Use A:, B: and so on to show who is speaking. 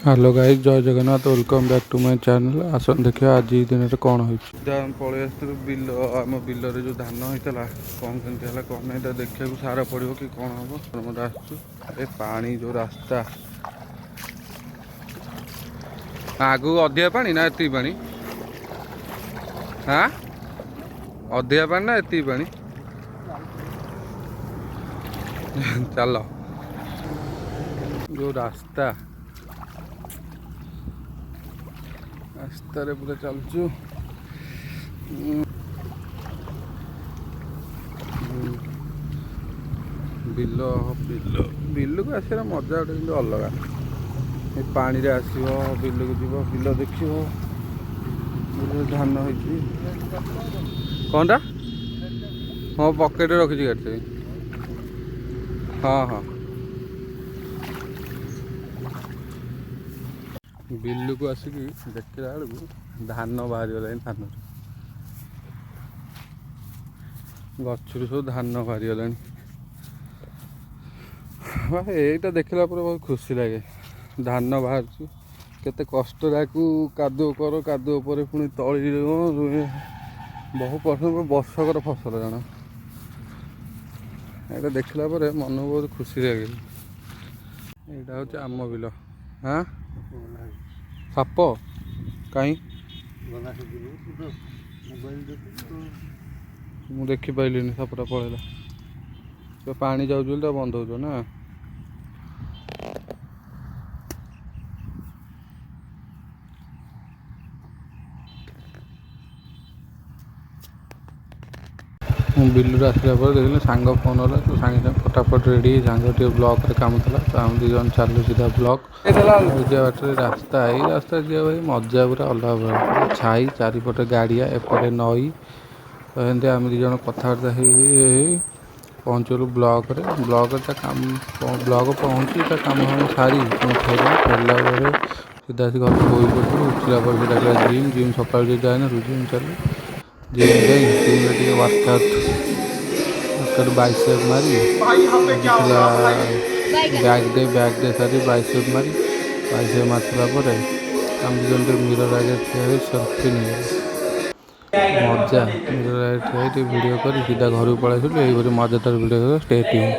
A: Hello guys, ଜୟ Jagannath. Welcome back to my channel. ଆସନ୍ତୁ ଦେଖିବା ଆଜି ଦିନରେ କ'ଣ ହେଇଛି। ଆମେ ପଳେଇ ଆସିଥିଲୁ ବିଲ, ଆମ ବିଲରେ ଯେଉଁ ଧାନ ହେଇଥିଲା କ'ଣ କେମିତି ହେଲା କ'ଣ ନାହିଁ ତା ଦେଖିବାକୁ, ସାର ପଡ଼ିବ କି କ'ଣ ହେବ। ଆମର ଆସିଛୁ ଏ ପାଣି ଯେଉଁ ରାସ୍ତା ଆଗକୁ ଅଧିକା ପାଣି ନା ଏତିକି ପାଣି? ହାଁ, ଅଧିକା ପାଣି ନା ଏତିକି ପାଣି? ଚାଲ, ଯେଉଁ ରାସ୍ତା, ରାସ୍ତାରେ ପୁରା ଚାଲୁଛୁ। ବିଲ ବିଲ ବିଲକୁ ଆସିବାର ମଜା ଗୋଟେ କିନ୍ତୁ ଅଲଗା। ଏ ପାଣିରେ ଆସିବ, ବିଲକୁ ଯିବ, ବିଲ ଦେଖିବ, ବିଲରେ ଧାନ ହେଇଛି। କ'ଣଟା? ହଁ, ପକେଟରେ ରଖିଛି ଗାଡ଼ିରେ। ହଁ, ବିଲକୁ ଆସିକି ଦେଖିଲା ବେଳକୁ ଧାନ ବାହାରିଗଲାଣି। ଧାନରୁ, ଗଛରୁ ସବୁ ଧାନ ବାହାରିଗଲାଣି। ଏଇଟା ଦେଖିଲା ପରେ ବହୁତ ଖୁସି ଲାଗେ। ଧାନ ବାହାରୁଛି, କେତେ କଷ୍ଟରେ ଆକୁ କାଦୁଅ କର, କାଦୁଅ ପରେ ପୁଣି ତଳି ରୁହେ, ବହୁ ପରିଶ୍ରମ, ବର୍ଷକର ଫସଲ ଜାଣ। ଏଇଟା ଦେଖିଲା ପରେ ମନକୁ ବହୁତ ଖୁସି ଲାଗେ। ଏଇଟା ହେଉଛି ଆମ ବିଲ। ହାଁ, ସାପ କାହିଁ? ମୁଁ ଦେଖିପାରିଲିନି, ସାପଟା ପଳେଇଲା। ତ ପାଣି ଯାଉଛି ବୋଲି ତା ବନ୍ଦ ହେଉଥିବ ନା? ମୁଁ ବିଲରୁ ଆସିଲା ପରେ ଦେଖିଲି ସାଙ୍ଗ ଫୋନ୍ ହେଲା। ତ ସାଙ୍ଗେ ସାଙ୍ଗେ ଫଟାଫଟ ରେଡ଼ି, ସାଙ୍ଗ ଟିକେ ବ୍ଲକରେ କାମ ଥିଲା, ତ ଆମେ ଦୁଇ ଜଣ ଚାଲୁ ସିଧା ବ୍ଲକ। ଯିବା ବାଟରେ ରାସ୍ତା, ଏଇ ରାସ୍ତା ଯିବା ଭାଇ ମଜା ପୁରା ଅଲଗା ପ୍ରକାର। ଛାଇ ଚାରିପଟେ ଗାଡ଼ିଆ, ଏପଟେ ନଈ। ତ ଏମିତି ଆମେ ଦୁଇ ଜଣ କଥାବାର୍ତ୍ତା ହେଇ ହେଇ ହେଇ ପହଞ୍ଚିଗଲୁ ବ୍ଲକରେ। ବ୍ଲକରେ ତା କାମ, ବ୍ଲକ ପହଞ୍ଚି ତା କାମ ଫାମ ସାରି ପୁଣି ଫେରିଲୁ। ଫେରିଲା ପରେ ସିଧା ଆସି ଘରେ ଶୋଇ ପଡ଼ିଥିଲୁ। ଉଠିଲା ପରେ ସେ ଡାକିଲା ଜିମ୍। ଜିମ୍ ସକାଳୁ ଯଦି ଯାଏନା, ଜିମ୍ ଚାଲିଲୁ। ଜିମ୍ ଯାଇ ଜିମ୍ରେ ଟିକେ ୱାର୍କଆଉଟ୍ ବାଇସେପ୍ ମାରି ଥିଲା। ବ୍ୟାକ୍ ଡେ, ବ୍ୟାକ୍ ଡେ ସାରି ବାଇସେପ୍ ମାରି, ବାଇସେପ୍ ମାରିସାରିଲା ପରେ ଆମେ ଦୁଇ ଜଣ ଟିକେ ମିରର ଆଗରେ ଠିଆ ହୋଇ ସେଲ୍ଫି ନେଇଗଲୁ। ମଜା, ମିରର ଆଗରେ ଠିଆ ହୋଇ ଟିକେ ଭିଡ଼ିଓ କରି ସିଧା ଘରକୁ ପଳେଇ ଆସିଲୁ। ଏଇପରି ମଜାଦାର ଭିଡ଼ିଓ। Stay tune.